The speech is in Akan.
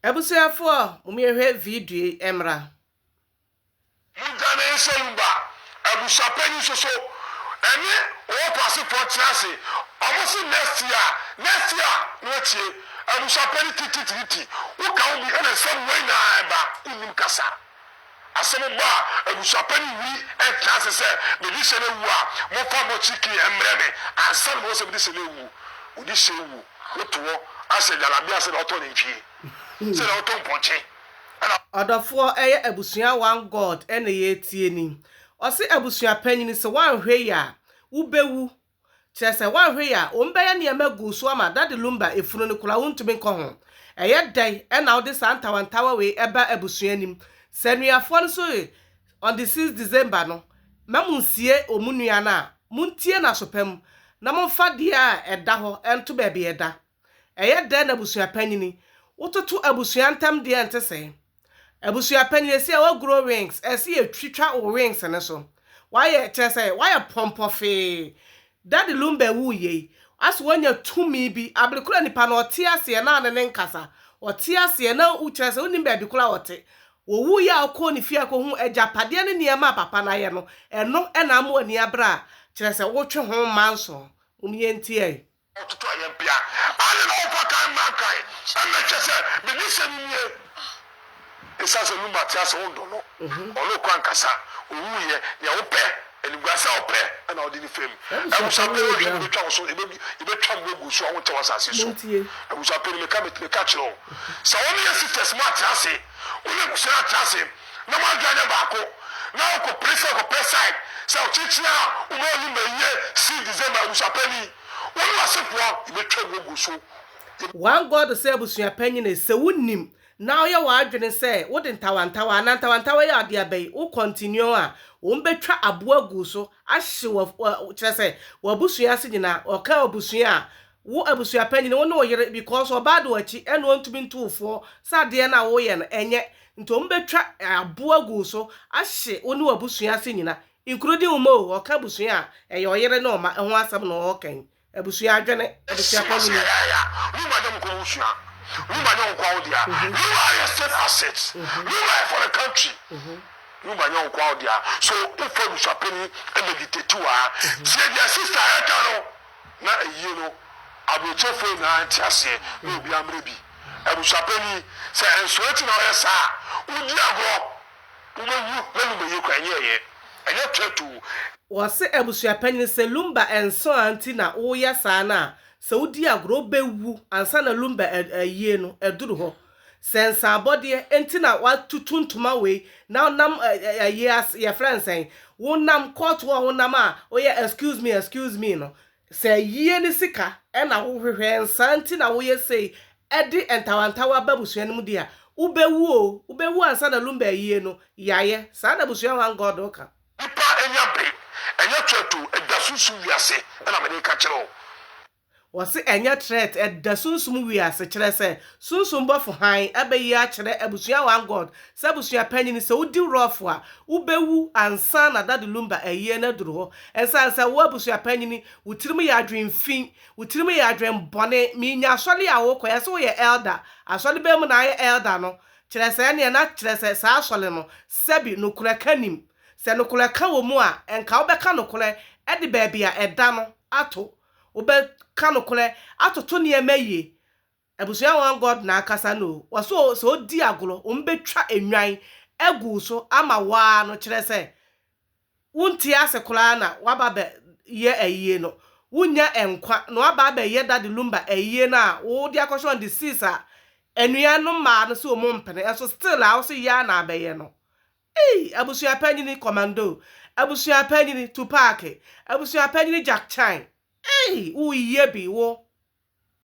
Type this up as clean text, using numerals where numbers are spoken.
Abusuafoɔ, mommyɛhwɛ video yi mmra. Monka ne nsɛm ba abusuapanyin nso so ɛne wɔn asefoɔ tena ase. Ɔmo se next year, next year na watie. Abusuapanyin titititi woka ho bi ɛna nsɛm wei nyinaa ɛba. Wonnim kasa. Asɛm ba a, abusuapanyin wuri ɛtena ase sɛ mede hyɛ no awu a, momfa mɔkyi kii ɛmmerɛ me ansa na mahu sɛ mede hyɛ no awu. Wode hyɛ wu, woto hɔ ahyɛ jalabia sɛdeɛ wotɔ nantwie, sɛdeɛ wotɔ mpɔnkye. Ɛna. Ɔdɔfoɔ ɛyɛ abusua one God ɛna yɛretie ni. Ɔse abusua panyini sɛ woanhwɛ yie a wobɛwu. Kyerɛ sɛ woanhwɛ yie a wɔn bɛyɛ nneɛma agu wo so ama Daddy Lumba efunu no koraa wontumi nkɔ ho. Ɛyɛ dɛn ɛna wode saa ntawantawa wei ɛba abusua anim? Sɛ anuafoɔ no nso on the 6 December no ma monsie wɔn nua no a, montie no aso pa mu na momfa deɛ a ɛda hɔ nto baabi a ɛda. Ɛyɛ dɛn na abusua panyini wototo abusua ntam deɛ nte sɛɛ? Abusua panyin esi a woagrow wings, ɛsɛ yɛtwitwa wo wings no so. Woayɛ kyerɛ sɛ woayɛ pɔmpɔfee. Daddy Lumba wuu yei, asɛ woanya tumi bi, abere koro a nipa no ɔte aseɛ na ɔne ne nkasa, ɔte aseɛ na kyerɛ sɛ wonim baabi koro a ɔte. Ɔwuiɛ a wokɔɔ ne fie akɔhu agyapadeɛ ne nneɛma a papa no ayɛ no, ɛno na ama w'ani abere a kyerɛ sɛ wotwe ho manso. Mom yɛntie. Ɔtoto ayɛmpea ade na ɔmfa kan mma nkan mmɛhwɛ sɛ me de hyɛ no nie. Esiane sɛ Lumba te ase wondɔ no, ɔne wo kora nkasa, owuiɛ, nea wopɛ, animguase a wopɛ na wode no fam. Abusuapanin wohwɛ no bɛtwa wo so, yɛbɛtwa mmoa agu wo so a wonkyɛ w'asase so. Abusuapanin meka meka kyerɛ wo, sɛ wo ne yɛ sisters moatena ase, wo ne abusua no atena ase na mo adwene anyɛ baako na wokɔpere sɛ wokɔpɛ side sɛ ɔkyekyere a woma Lumba yie see December abusuapanin. Wo ne w'asefoɔ, yɛbɛtwa mu agu so. One God sɛ abusua panyin sɛ wo nim na woyɛ w'adwene sɛ wode ntawantawa anaa ntawantawa yi a ɔde aba yi wo continue a wɔn bɛtwa aboɔ agu wo so ahye wɔ kyerɛ sɛ w'abusua ase nyinaa. Ɔka abusua a wo abusua panyin wo ne wo yere because ɔbaa de w'akyi ɛna ɔntumi ntu wo foɔ sɛ adeɛ no a woyɛ no ɛnyɛ nti wɔn bɛtwa aboɔ agu wo so ahye wo ne w'abusua ase nyina Including wo mma o, ɔka abusua a, ɛyɛ ɔyere ne ɔma ho asɛm na ɔɔka yi. Abusua adwene, abusua panyini. Luma nyɛ nko abusua, Luma nyɛ nko wo dea, Luma yɛ state asset, Luma yɛ for the country, Luma nyɛ nko wo dea. So wofa abusua panyin meditate wɔ ha, tie deɛ sister ɛka no na ayie no aburokyefoɔ nyinaa nte aseɛ na obiara mmerɛ bi. Abusua panyin sɛ ɛnsoɔ nti na ɔyɛ saa a, wodi agorɔ. Wobɛwu na Lumba yie koraa ɛnyɛ ɛyɛ ɛnyɛ threat o. Wɔse abusua panyin sɛ Lumba nso a nti na woyɛ saa no a sɛ wodi agorɔ wobɛwu ansa na Lumba ayie no aduru hɔ. Sɛ nsaabɔdeɛ nti na watutu ntoma wei na wonam ayie ase yɛfrɛ no sɛn wonam court hɔ a wonam a woyɛ excuse me excuse me no Sɛ ayie ne sika na wo hwehwɛ nsaa nti na woyɛ sei de ntawantawa ba abusua no mu deɛ a, wo bɛwu oo, wo bɛwu ansa na Lumba ayie no yayɛ. Saa na abusua one God ka. Nipa anya bere, ɛnyɛ threat o, ɛda sunsum wiase na mede reka kyerɛ wo. Wɔse ɛnyɛ threat, ɛda sunsum wiase, kyerɛ sɛ sunsum bɔfo hann abɛyi akyerɛ abusua one God sɛ abusua panyin sɛ wodi rough a, wobɛwu ansa na Daddy Lumba ayie no aduru hɔ. Ɛnsan sɛ wo abusua panyin, wo tirim yɛ adwen fi, wo tirim yɛ adwen bɔne, menya asɔre a wokɔ, yɛse woyɛ elder, asɔre bɛn mu na ayɛ elder no? Kyerɛ sɛ ɛneɛ na kyerɛ sɛ saa asɔre no, sɛbi nokorɛ ka nim. Sɛ nokorɛ ka wɔ mu a, nka wobɛka nokorɛ de baabi a ɛda no ato, wobɛka nokorɛ atoto nneɛma yie. Abusua one God na akasa no o, wɔse o sɛ odi agorɔ wɔn bɛtwa nnwan agu wo so ama wo ara no kyerɛ sɛ wonte ase koraa na waba abɛ yɛ ayie no wonnya nkwa na waba abɛ yɛ Daddy Lumba ayie no a wode akɔhyɛ on the seas a anuanom mmaa no sɛ wɔn mpene nso still a wose yɛ ara na abɛyɛ no. Ei abusua panyini Commando, abusua panyini Tupac, abusua panyini Jack Chan ei woyɛ bi wo.